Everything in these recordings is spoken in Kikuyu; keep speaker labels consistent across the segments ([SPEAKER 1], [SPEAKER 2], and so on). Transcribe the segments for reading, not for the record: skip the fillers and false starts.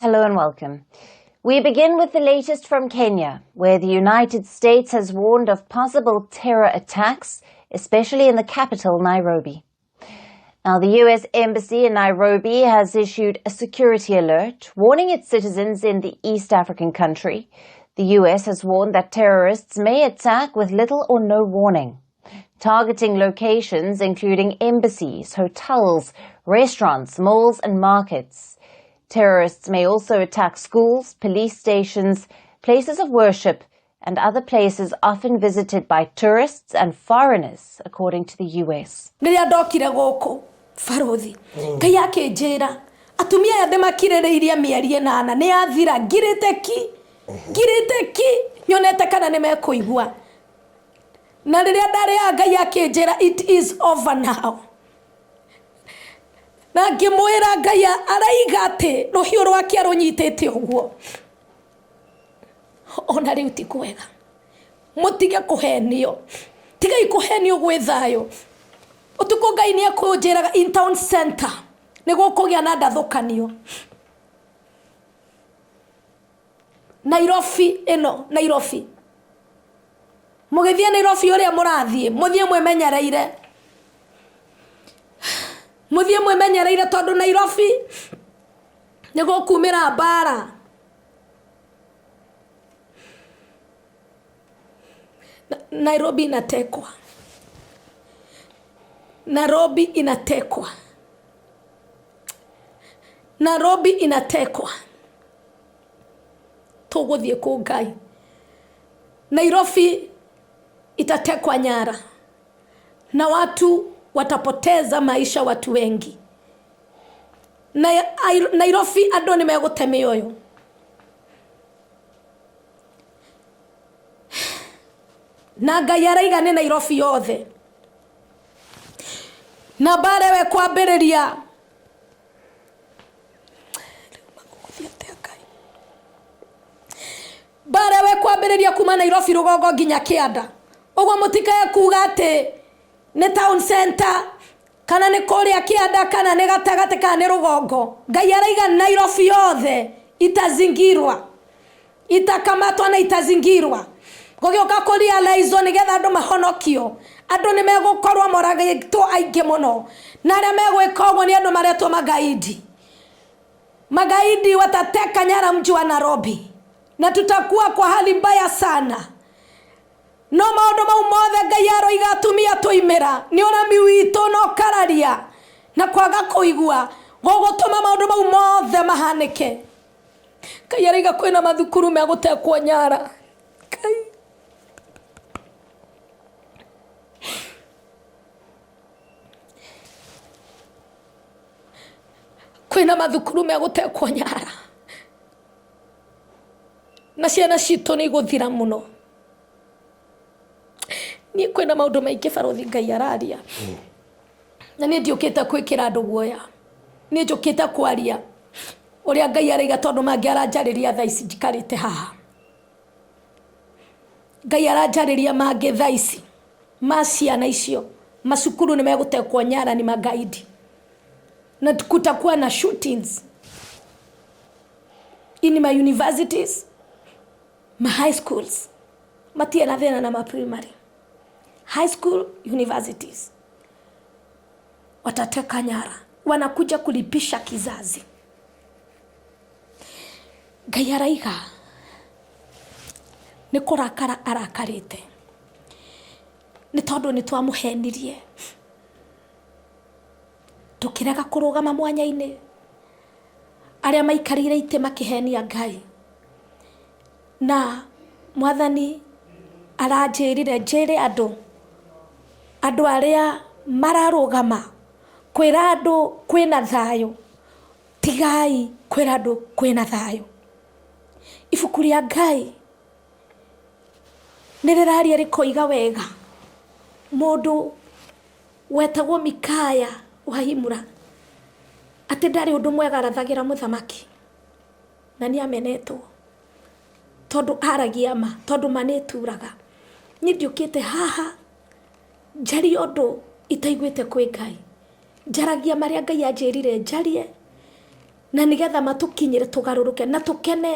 [SPEAKER 1] Hello and welcome. We begin with the latest from Kenya, where the United States has warned of possible terror attacks, especially in the capital, Nairobi. Now, the US Embassy in Nairobi has issued a security alert warning its citizens in the East African country. The US has warned that terrorists may attack with little or no warning, targeting locations including embassies, hotels, restaurants, malls, and markets. Terrorists may also attack schools, police stations, places of worship, and other places often visited by tourists and foreigners, according to the US.
[SPEAKER 2] Rĩrĩa ndokire gũkũ barothi, Ngai akĩnjĩra atumia aya ndĩmakirĩrĩirie mĩeri 8 nĩ yathira, ngirĩte ki, ngirĩte ki, nyonete kana nĩ mekũigua. Na rĩrĩa ndarĩaga Ngai akĩnjĩra it is over now. Na ngĩmwĩra Ngai araiga atĩ rũhiũ rwake arũnyitĩte ũguo. Ona rĩu ti kwega. Mũtige kũhenio. Tigai kũhenio gwĩ thayũ. Ũtukũ Ngai nĩ ekũnjĩraga in town center nĩ gũkũgĩa na ndathũkanio. Nairobi ĩno, Nairobi. Mũgĩthiĩ Nairobi ũrĩa mũrathiĩ, mũthiĩ mwĩmenyereire. Mũthiĩ mwĩmenyereire tondũ Nairobi nĩ gũkumĩra mbara. Nairobi inatekwa. Nairobi inatekwa. Nairobi inatekwa. Tũgũthiĩ kũ Ngai? Nairobi itatekwa nyara na watu watapoteza maisha, watu wengi. Na Nairobi andũ nĩ megũte mĩoyo. Na Ngai araiga nĩ Nairobi yothe. Na mbara ĩyo ĩkwambĩrĩria mbara ĩyo ĩkwambĩrĩria kuma Nairobi rũgongo nginya kĩanda. Ũguo mũtikae kuga atĩ nĩ town center kana nĩ kũrĩa kĩanda kana nĩ gatagatĩ kana nĩ rũgongo. Ngai araiga Nairobi yothe itazingirwa, itakamatwa na itazingirwa. Gũgĩũka kũrealize nĩgetha andũ mahonokio. Andũ nĩ megũkorwo moragĩtwo aingĩ mũno. Na arĩa megwĩka ũguo nĩ andũ maretwo magaidi. Magaidi watateka nyara mji wa Nairobi. Na tutakuwa kwa hali mbaya sana. No maũndũ mau mothe Ngai aroiga atumia tũimĩra nĩ ũremi witũ na ũkararia na kwaga kũigua gũgũtũma maũndũ mau mothe mahanĩke. Ngai araiga kwĩna mathukuru megũtekwo nyara. Ngai. Kwĩna mathukuru megũtekwo nyara. Na ciana citũ nĩ igũthira mũno. Niĩ kwĩna maũndũ maingĩ barothi Ngai araria. Na niĩ ndiũkĩte gwĩkĩra andũ guoya. Niĩ njũkĩte kwaria ũrĩa Ngai araiga tondũ mangĩ aranjarĩria thaa ici njikarĩte haha. Ngai aranjarĩria mangĩ thaa ici ma ciana icio. Macukuru nĩ megũtekwo nyara ni magaidi. Na kutakuwa na shootings in my universities, my high schools. Matirĩ na thĩna na ma primary. High school, universities. Watateka nyara. Wanakuja kulipisha kizazi. Ngai araiga nĩ kũrakara arakarĩte nĩ tondũ nĩ twamũhenirie tũkĩrega kũrũgama mwanya-inĩ. Arĩa maikarĩire itĩ makĩhenia Ngai. Na mwathani aranjĩrire njĩre andũ, andũ arĩa mararũgama kwĩra andũ kwĩna thayũ, tigai kwĩra andũ kwĩna thayũ. Ibuku rĩa Ngai nĩ rĩraria rĩkoiga wega, mũndũ wetagwo Mikaya wa Imura atĩ ndarĩ ũndũ mwega arathagĩra mũthamaki na nĩ amenetwo tondũ aragia ma, tondũ ma nĩ ĩturaga. Niĩ ndiũkĩte haha njarie ũndũ itaiguĩte kwĩ Ngai. Njaragia marĩa Ngai anjĩrire njarie. Na nĩgetha matũkinyĩre tũgarũrũke na tũkene,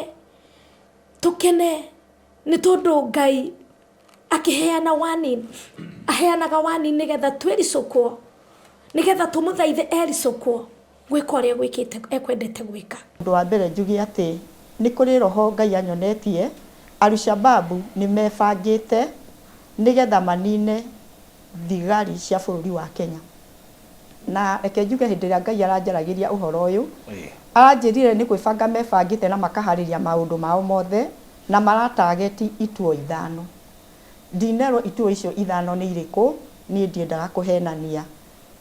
[SPEAKER 2] tũkene nĩ tondũ Ngai akĩheana warning, aheanaga warning nĩgetha twĩricũkwo, nĩgetha tũmũthaithe ericũkwo gwĩka ũrĩa gwĩkĩte ekwendete gwĩka.
[SPEAKER 3] Ũndũ wa mbere njuge atĩ nĩ kũrĩ roho Ngai anyonetie, Al-Shabaab nĩ mebangĩte nĩgetha manine thigari cia bũrũri wa Kenya. Na reke njuge hĩndĩ ĩrĩa Ngai aranjaragĩria ũhoro ũyũ, aranjĩrire nĩ kwĩbanga mebangĩte na makaharĩria maũndũ mao mothe, na maratageti ituo ithano. Ndinerwo ituo icio ithano nĩ irĩkũ, niĩ ndiendaga kũhenania.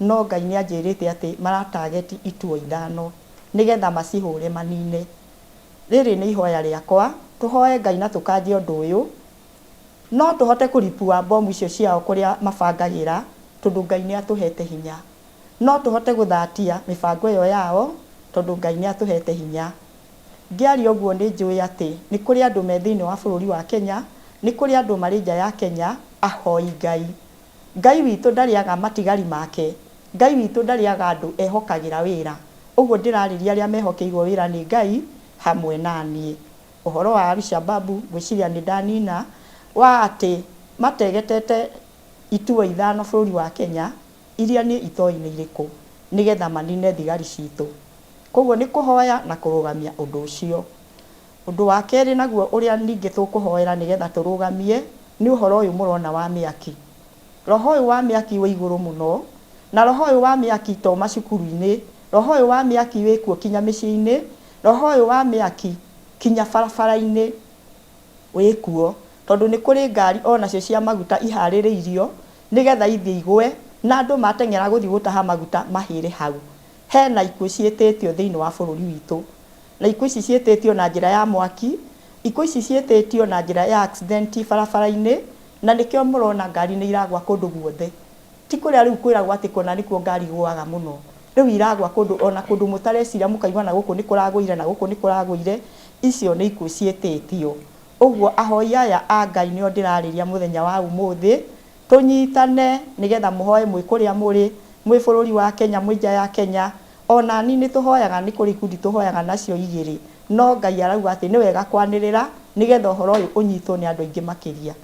[SPEAKER 3] No Ngai nĩ anjĩrĩte atĩ maratageti ituo ithano, nĩgetha macihũre manine. Rĩrĩ nĩ ihoya rĩakwa, tũhoe Ngai na tũkanje ũndũ ũyũ, no tũhote kũripua bomu icio ciao kũrĩa mabangagĩra, tondũ Ngai nĩ atũhete hinya. No tũhote gũthatia mĩbango ĩyo yao, tondũ Ngai nĩ atũhete hinya. Ngĩaria ũguo nĩ njũĩ atĩ nĩ kũrĩ andũ me thĩinĩ wa bũrũri wa Kenya, nĩ kũrĩ andũ marĩ nja ya Kenya, ahoi Ngai. Ngai witũ ndarĩaga matigari make, Ngai witũ ndarĩaga andũ ehokagĩra wĩra. Ũguo ndĩrarĩria arĩa mehokeirwo wĩra nĩ Ngai hamwe na niĩ. Ũhoro wa Al-Shabaab ngwĩciria nĩ ndanina, wa atĩ mategetete ituo ithano bũrũri wa Kenya, iria nĩ itoĩ-inĩ irĩkũ, nĩgetha manine thigari citũ. Koguo nĩ kũhoya na kũrũgamia ũndũ ũcio. Ũndũ wa kerĩ naguo ũrĩa ningĩ tũkũhoera nĩgetha tũrũgamie nĩ ũhoro ũyũ mũrona wa mĩaki. Roho ũyũ wa mĩaki wĩ igũrũ mũno, na roho ũyũ wa mĩaki to macukuru-inĩ, roho ũyũ wa mĩaki wĩkuo kinya mĩciĩ-inĩ, roho ũyũ wa mĩaki kinya barabara-inĩ wĩkuo, tondũ nĩ kũrĩ ngari onacio cia maguta iharĩrĩirio nĩgetha ithiĩ igwe, na andũ mateng'era gũthiĩ gũtaha maguta mahĩre hau. Hena ikuũ ciĩtĩtio thĩinĩ wa bũrũri witũ, na ikuũ ici ciĩtĩtio na njĩra ya mwaki, ikuũ ici ciĩtĩtio na njĩra ya accident barabara-inĩ, na nĩkĩo mũrona ngari nĩ iragwa kũndũ guothe. Ti kũrĩa rĩu kwĩragwo atĩ kũna nĩkuo ngari igũaga mũno, rĩu iragwa kũndũ ona kũndũ mũtareciria, mũkaigua na gũkũ nĩ kũragũire na gũkũ nĩ kũragũire. Icio nĩ ikuũ ciĩtĩtio. Ũguo ahoi aya a Ngai nĩo ndĩrarĩria mũthenya wa ũmũthĩ, tũnyitane nĩgetha mũhoe mwĩ kũrĩa mũrĩ, mwĩ bũrũri wa Kenya, mwĩ nja ya Kenya. Ona ni nĩ tũhoyaga, nĩ kũrĩ ikundi tũhoyaga nacio igĩrĩ, no Ngai arauga atĩ nĩ wega kwanĩrĩra nĩgetha ũhoro ũyũ ũnyitwo nĩ andũ aingĩ makĩria.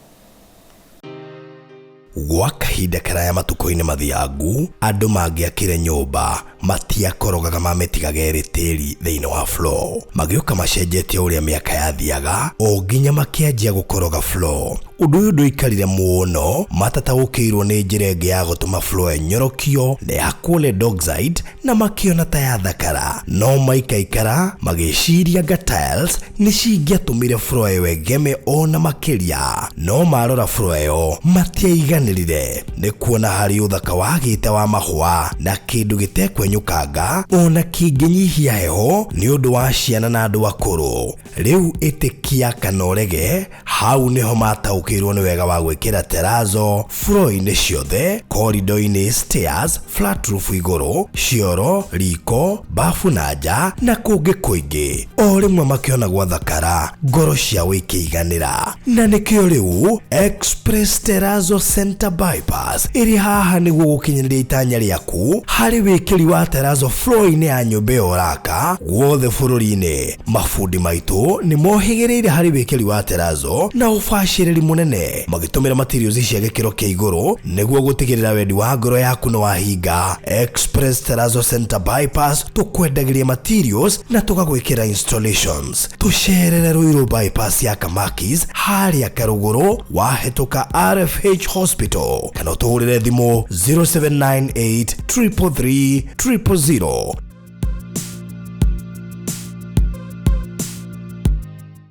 [SPEAKER 4] Gwa kahinda karaya matukũ-inĩ mathiangu, andũ mangĩakire nyũmba matiakorogaga mamĩtigaga ĩrĩ tĩri thĩinĩ wa floor. Magĩũka macenjetie ũrĩa mĩaka yathiaga o nginya makĩanjia gũkoroga floor. Ũndũ ũyũ ndũikarire mũno, matataũkĩirwo nĩ njĩra ĩngĩ ya gũtũma floor ĩnyorokio na yakwo lead oxide, na makĩona ta yathakara. No maikaikara magĩciria nga tiles nĩ cingĩatũmire floor ĩyo ĩgeme ona makĩria. No marora floor ĩyo matiaiganĩrire, nĩ kuona harĩ ũthaka wagĩte wa mahũa na kĩndũ gĩtekwenyũkanga ona kĩngĩnyihia heho nĩ ũndũ wa ciana na andũ akũrũ. Rĩu ĩtĩkia kana ũrege, hau nĩho mataũkĩirwo nĩ wega wa gwĩkĩra terrazzo floor-inĩ ciothe, corridor-inĩ, stairs, flat roof igũrũ, cioro, riko, bafu na nja na kũngĩ kũingĩ. O rĩmwe makĩona gwathakara, ngoro ciao ikĩiganĩra. Na nĩkĩo rĩu Express Terrazzo Center Bypass ĩrĩ haha nĩguo gũkinyanĩria itanya rĩaku harĩ wĩkĩri wa terrazzo floor-inĩ ya nyũmba ĩyo ũraka guothe bũrũri-inĩ. Mabundi maitũ nĩ mohĩgĩrĩire harĩ wĩkĩri wa terrazzo na ũbacĩrĩri mũnene, magĩtũmĩra materials cia gĩkĩro kĩa igũrũ nĩguo gũtigĩrĩra wendi wa ngoro yaku nĩ wahinga. Express Terrazzo Center Bypass tũkwendagĩria materials na tũgagwĩkĩra installations. Tũcerere Ruiru Bypass ya Kamakis harĩa Karũgũrũ wahĩtũka RFH Hospital, kana ũtũhũrĩre thimũ 0798 333 000.